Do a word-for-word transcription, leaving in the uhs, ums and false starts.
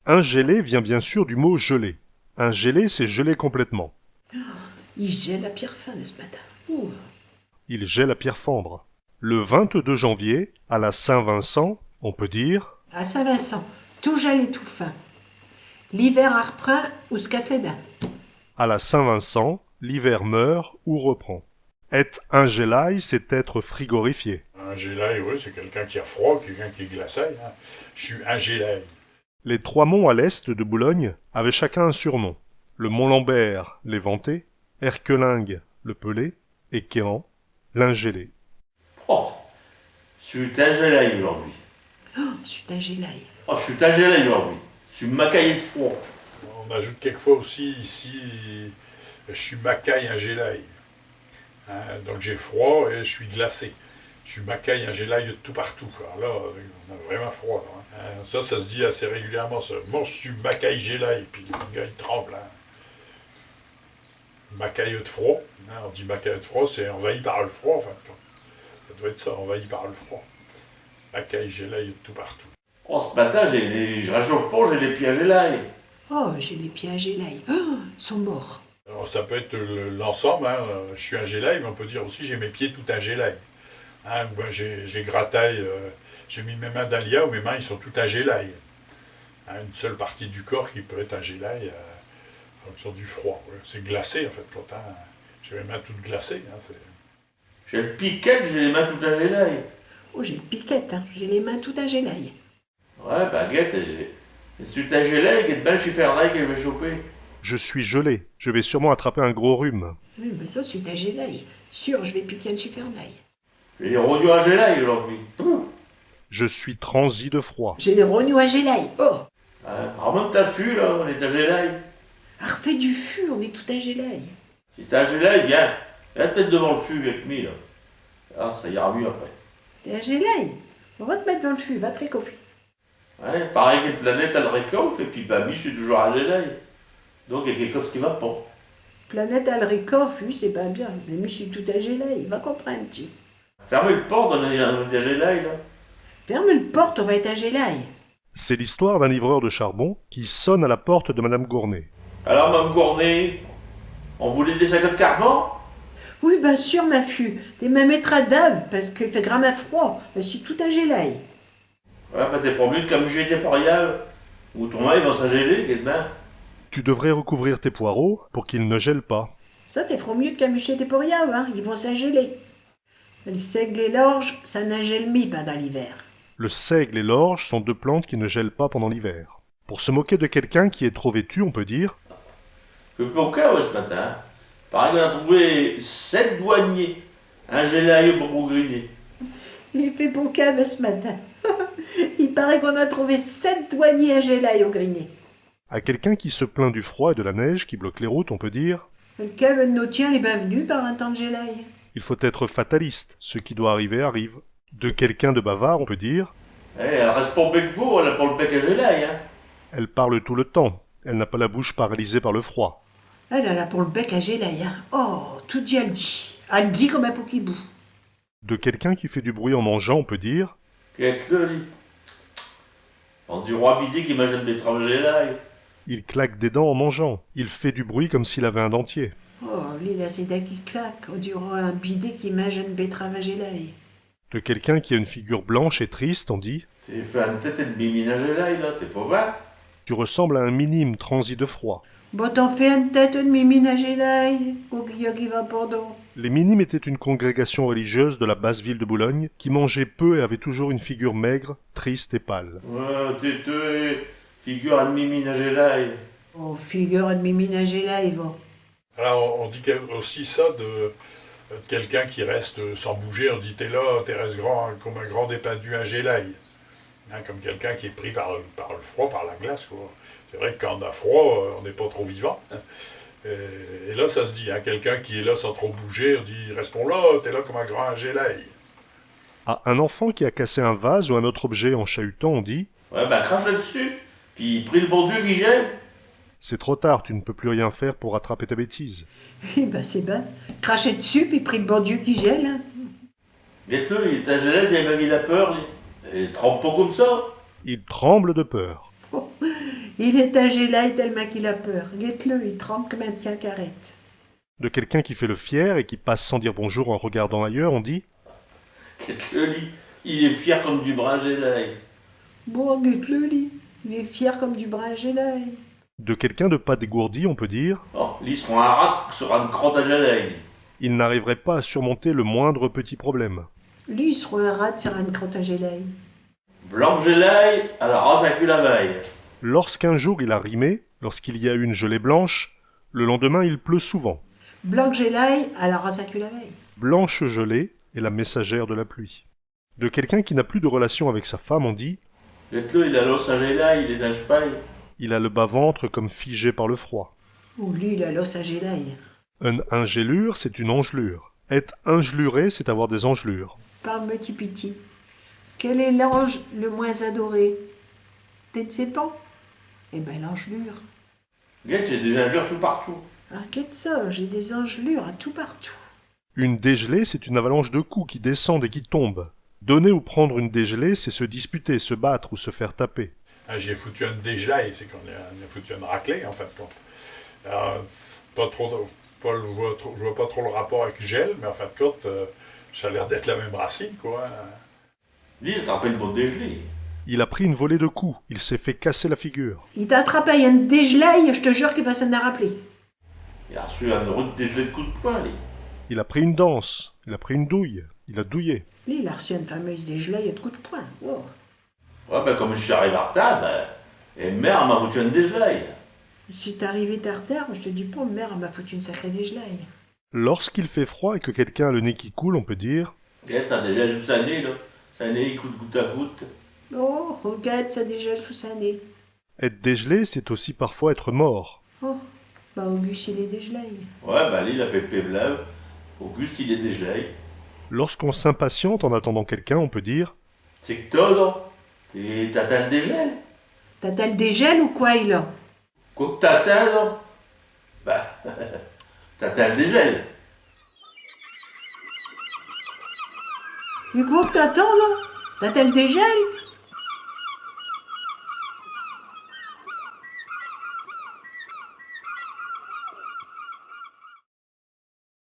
Ingélé vient bien sûr du mot geler. Ingélé, c'est geler complètement. I gèle à pierre fendre ch' matin. Ouh. Il gèle à pierre fendre. Le vingt-deux janvier, à la Saint-Vincent, on peut dire : À Saint-Vincent, tout gèle et tout fond. L'hiver arprind ou s' casse les dints. À la Saint-Vincent, l'hiver meurt ou reprend. Ête ingélé, c'est être frigorifié. Ingélé, oui, c'est quelqu'un qui a froid, quelqu'un qui est glacé. Hein. Je suis ingélé. Les trois monts à l'est de Boulogne avaient chacun un surnom. Le mont Lambert, l'Éventé, Herquelingue, le Pelé, et Quéant, l'Ingélé. Oh, je suis ingélé aujourd'hui. Oh, je suis ingélé. Oh, je suis ingélé aujourd'hui. Je suis macaillé de froid. On ajoute quelquefois aussi ici, je suis macaille ingélé. Hein, donc j'ai froid et je suis glacé. Je suis macaille ingélé de tout partout. Alors là, on a vraiment froid. Là, hein. Ça, ça se dit assez régulièrement, ça. Moi, je suis macaille gelé, puis le gars, il tremble. Hein. Macaille de froid. Hein, on dit macaille de froid, c'est envahi par le froid, en fin de compte. Ça doit être ça, envahi par le froid. Macaille gelé de tout partout. Oh, ce matin, j'ai les... je réchauffe pas, j'ai les pieds gelés. Oh, j'ai les pieds gelés. Oh, ils sont morts. Alors, ça peut être le- l'ensemble, hein, euh, je suis ingélé, mais on peut dire aussi j'ai mes pieds tout ingélés. Hein, ou ben, j'ai j'ai gratté, euh, j'ai mis mes mains dans l'iau, mes mains ils sont tout ingélés. Hein, une seule partie du corps qui peut être ingélée euh, en fonction du froid. Ouais. C'est glacé en fait quand hein, j'ai mes mains toutes glacées. Hein, c'est- J'ai le piquette, j'ai les mains tout ingélées. Oh, j'ai le piquette, hein. J'ai les mains tout ingélées. Ouais, bah guette, j'ai... Je suis ingélé, guette ben le chifernaille que je vais choper. Je suis gelé, je vais sûrement attraper un gros rhume. Oui, ben ça, je suis ingélé. Sûr, je vais piquer un chifernaille. J'ai les rognons ingélés aujourd'hui. Pouh. Je suis transi de froid. J'ai les rognons ingélés. Oh, Hein, remonte ta fu, là, on est ingélé. Arfais du fu, on est tout ingélé. Si t'es ingélé, viens. Viens te mettre devant le fu avec mi, là. Ah, ça ira mieux après. T'es ingélé ? On va te mettre dans le fu, va te récauffer. Hein, paraît que la planète, elle récauffe, et puis, bah, mi, je suis toujours ingélé. Donc, il y a quelque chose qui va pas. Planète, elle récauffe, oui, c'est pas bien. Mais mi, je suis tout ingélé, va comprendre, ti. Ferme le porte, on est, on est ingélé, là. Ferme le porte, on va être ingélé. C'est l'histoire d'un livreur de charbon qui sonne à la porte de Madame Gournay. Alors, Mme Gournay, on voulait des sacs de carbone ? Oui, ben sûr, ma fu, te m'in mettras deux, parce que fait gramint froid, je suis tout ingélé. Ouais, bah, te f'ros mieux de camucher tes poireaux. Autrement, i vont s'ingéler, guette ben. Tu devrais recouvrir tes poireaux pour qu'ils ne gèlent pas. Ça, te f'ros mieux de camucher tes poireaux, hein, i vont s'ingéler. Le seigle et l'orge, cha n'ingèle mie pindant l'hiver. Le seigle et l'orge sont deux plantes qui ne gèlent pas pendant l'hiver. Pour se moquer de quelqu'un qui est trop vêtu, on peut dire : Fait beau caud, ouais, ce matin. Paraît qu'on a trouvé sept douaniers ingélés au Bourbougrinet. I fait beau caud ce matin. I paraît qu'on a trouvé sept douaniers ingélés au Grinet. À quelqu'un qui se plaint du froid et de la neige qui bloque les routes, on peut dire : Le caud, nos tiens, les bienvenus par un temps de gelée. Il faut être fataliste, ce qui doit arriver arrive. De quelqu'un de bavard, on peut dire : Eh, elle reste pas bec beau, elle a pas le bec ingélé, hein. Elle parle tout le temps, elle n'a pas la bouche paralysée par le froid. Elle, elle a pas le bec ingélé, hein. Oh, tout dit, elle dit. Elle dit comme un pouquibou. De quelqu'un qui fait du bruit en mangeant, on peut dire : Guette-le, li. On dirot un bidet qui mange un betterave gelée. Il claque des dents en mangeant, il fait du bruit comme s'il avait un dentier. Oh, li, là, ses dints qui claquent, on dirot un bidet qui mange un betterave gelée. De quelqu'un qui a une figure blanche et triste, on dit : Te fais un tête de mimine ingélée, là, t'es pas bien. Tu ressembles à un minime transi de froid. Bon, t'in fais un tête de mimine ingélée, coquillot qui va pas donc. Les Minimes étaient une congrégation religieuse de la basse ville de Boulogne qui mangeait peu et avait toujours une figure maigre, triste et pâle. Ouais, t'es, t'es, figure à mimine ingélée. Oh, figure à mimine ingélée, va. Alors, on dit aussi ça de, de quelqu'un qui reste sans bouger. On dit, t'es là, t'es resté grand, comme un grand dépindu ingélé. Hein, comme quelqu'un qui est pris par, par le froid, par la glace. Quoi. C'est vrai que quand on a froid, euh, on n'est pas trop vivant. Et, et là, ça se dit, hein, quelqu'un qui est là sans trop bouger, on dit, reste là, t'es là comme un grand ingélé. À un enfant qui a cassé un vase ou un autre objet en chahutant, on dit : Ouais, ben crache dessus, puis prie le bon Dieu qu'il gèle. C'est trop tard, tu ne peux plus rien faire pour rattraper ta bêtise. Eh ben, c'est bien. Crache dessus, puis prie le bon Dieu qu'il gèle, hein. Guette-le, il est ingélé, il a mis la peur, li. Et tremble pas comme ça. Il tremble de peur. Il est ingélé tellemint qu'il a peur. Guette-le, i trembe comme un tien carette. De quelqu'un qui fait le fier et qui passe sans dire bonjour en regardant ailleurs, on dit : Guette-le, li, il est fier comme du brin gelé. Bon, guette-le, li, il est fier comme du brin gelé. De quelqu'un de pas dégourdi, on peut dire : Oh, li s'rot un rat sur eune crotte à gelée. Il n'arriverait pas à surmonter le moindre petit problème. Li, i s'rot un rat sur eune crotte à gelée. Blanc gelé, à la race à cul la veille. Lorsqu'un jour il a rimé, lorsqu'il y a une gelée blanche, le lendemain il pleut souvent. Blanc gelé, à la race à cul la veille. Blanche gelée est la messagère de la pluie. De quelqu'un qui n'a plus de relation avec sa femme, on dit : Guette-le, il a l'os gelé, il est ingelé. Il a le bas-ventre comme figé par le froid. Ou li, il a l'os gelé. Un ingelure, c'est une engelure. Être ingeluré, c'est avoir des engelures. Parle-me, ti pitit. Quel est l'ange le moins adoré ? Te n'sais pas ? Eh ben, l'angelure. Guette, j'ai des ingelures tout partout. Arquette cha, j'ai des ingelures à tout partout. Une dégelée, c'est une avalanche de coups qui descendent et qui tombent. Donner ou prendre une dégelée, c'est se disputer, se battre ou se faire taper. Ah, j'ai foutu une dégelée, c'est qu'on a, on a foutu une raclée, en fin de compte. Alors, c'est pas trop, pas le, je, vois trop- je vois pas trop le rapport avec gel, mais en fin de compte, euh, ça a l'air d'être la même racine, quoi. Li, il a trapé une bonne dégelée. Il a pris une volée de coups, il s'est fait casser la figure. I t'a attrapé eune dégelée, j'te jure que va s'in rappeler. Il a reçu eune rude dégelée de coups de poing, li. Il a pris une danse, il a pris une douille, il a douillé. Li, il a reçu eune fameuse dégelée à coups de poing. Oh. Ouais, ben, comme j'sus arrivé en retard, ben, et mère m'a foutu eune dégelée. J'sus arrivé tard, tard, j'te dis pas, mère m'a foutu eune sacrée dégelée. Lorsqu'il fait froid et que quelqu'un a le nez qui coule, on peut dire : Guette, cha dégèle sous sin nez, là. Sin nez, i coule goutte à goutte. Oh, regarde, cha dégèle sous sin nez. Être dégelé, c'est aussi parfois être mort. Oh, bah Auguste, il est dégelé. Ouais, ben, li, il a fait pé bleu. Auguste, il est dégelé. Lorsqu'on s'impatiente en attendant quelqu'un, on peut dire : Ch'est que t'as, là ? Et t'attinds l'dégel ? T'attinds l'dégel ou quoi, là ? Quoi que t'attinds, là ? Bah, t'attinds l'dégel. Mais quoi que t'attinds, là ? T'attinds l'dégel ?